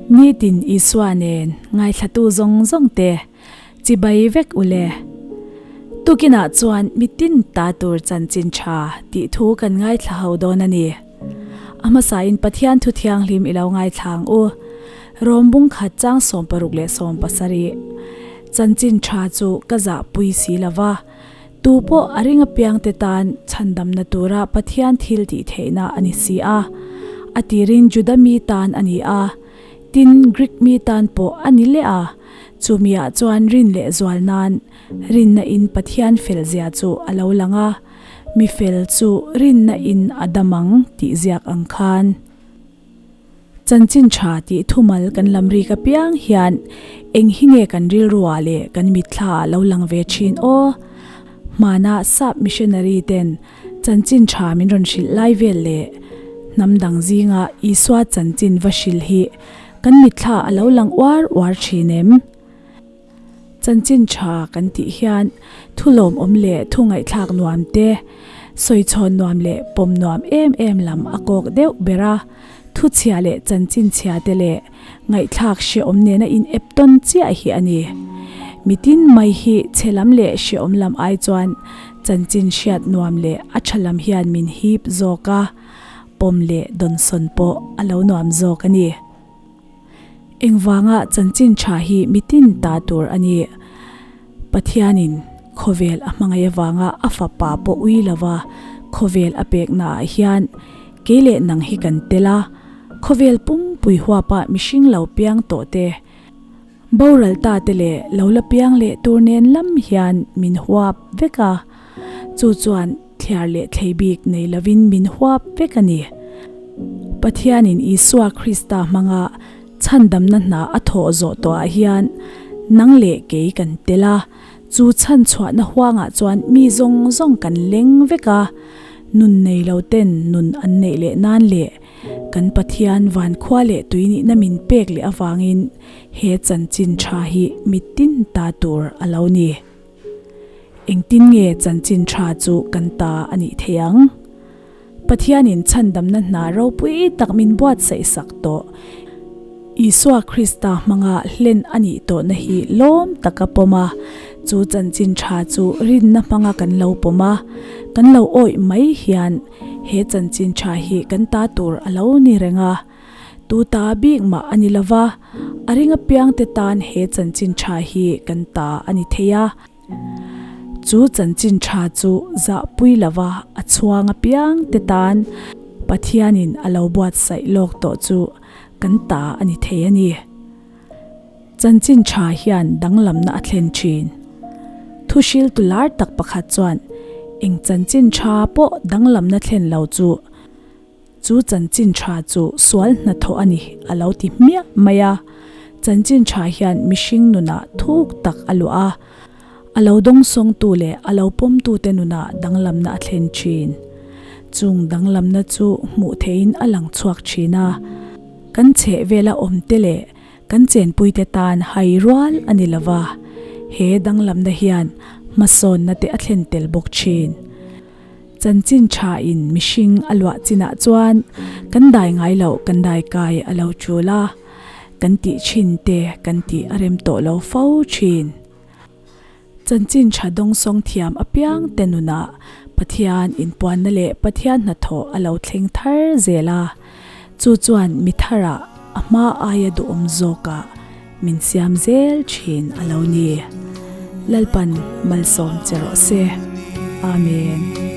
Nitin Isua nen ngaithlatu zawng zawng te chibai vek u le. Tukinah chuan mitin ta tur chanchin tha tih thu kan ngaithla ho dawn a ni. A hmasain Pathian thu thianghlim i lo ngaithla ang u. Rom bung khat chang 67. Chanchin tha chu ka zahpui si lo va. Tu pawh a ring apiangte tan chhandamna tura Pathian thil tih theihna a ni si a. A tirin Juda mi tan a ni a, tin Grik mi tan pawh a ni leh a. Chumiah chuan rin leh zual nan rinna in Pathian fel zia chu a lo lang a, mi fel chu rinna in a dam ang tih ziak ang khan. Chanchin tha tih thumal kan lam rik apiang hian eng hi nge kan rilruah leh kan mitthla ah lo lang ve thin aw? Hmana sap missionary ten chanchin tha min rawn hrilh lai vel leh hnam dang zinga Isua chanchin va hrilh hi kan mitthla a lo lang uar uar thin em? Chanchin tha kan tih hian thu lawmawm leh thu ngaihthlak nuam te, sawichhawn nuam leh pawm nuam em em lam a kawk deuh ber a, thu chhia leh chanchin chhia te leh ngaihthlak hrehawm nena in ep tawn chiah hi a ni. Mitin mai hi chhe lam leh hrehawm lam ai chuan chanchin hriat nuam leh a tha lam hian min hip zawk a, pawm leh dawnsawn pawh a lo nuam zawk a ni. Engvanga chanchin tha hi mitin ta tur a ni. Pathianin khawvel a hmangaih avanga a fapa pawh ui lova khawvel a peknaah hian kei leh nang hi kan tel a, khawvel pumpui huapa mihring lo piang tawh te, boral ta te leh lo la piang leh tur nen lam hian min huap vek a, chu chuan Thliar leh thlei bik nei lovin min huap vek a ni. Pathianin Isua Krista hmanga chhandamna hna a thawh zawh tawhah hian nang leh kei kan tel a, chu chhanchhuahna huangah chuan mi zawng zawng kan leng vek a, nun nei lo ten nun an neih leh nan leh kan Pathian vankhua leh tuinihna min pek leh avangin he chanchin tha hi mitin ta tur a lo ni. Engtin nge chanchin tha chu kan ta a nih theih ang? Pathianin chhandamna hna ropui tak min buatsaih sak tawh. Isua Krista hmanga hlen a nih tawhna hi lawm taka pawm a, chu chanchin tha chu rinna hmanga kan lo pawm a, kan lo awih mai hian he chanchin tha hi kan ta tur a lo ni reng a. Tu ta bik mah a ni lova, a ring apiangte tan he chanchin tha hi kan ta a ni thei a. Chu chanchin tha chu zahpui lova a chhuang apiangte tan Pathianin a lo buatsaih lawk tawh chu kan ta a ni thei a ni. Chanchin tha hian danglamna a thlen thin. Thuhriltu lar tak pakhat chuan eng chanchin tha pawh danglamna thlen lo chu Chu chanchin tha chu sual hnathawh a ni a lo ti hmiah mai a. Chanchin tha hian mihring nunah thuk tak a luah a, a lo dawngsawngtu leh a lo pawmtute nunah danglamna a thlen thin. Chung danglamna chu hmuh theihin a lang chhuak thin a, kan chhehvela awmte leh kan chenpuite tan hai rual a ni lova, he danglamna hian hmasawnna te a thlen tel bawk thin. Chanchin tha in mihring a luah chinah chuan kan dai ngai loh kan dai kai a lo tul a, kan tih thin te kan tih a rem tawh lo fo thin. Chanchin tha dawngsawng thiam apiang te nunah Pathian inpuanna leh Pathian hnathawh a lo thleng thar zel a, chu chuan mi tharah a hma aia duhawm zawkah Min siam zel thin a lo ni. Lalpan malsawm che rawh se. Amen.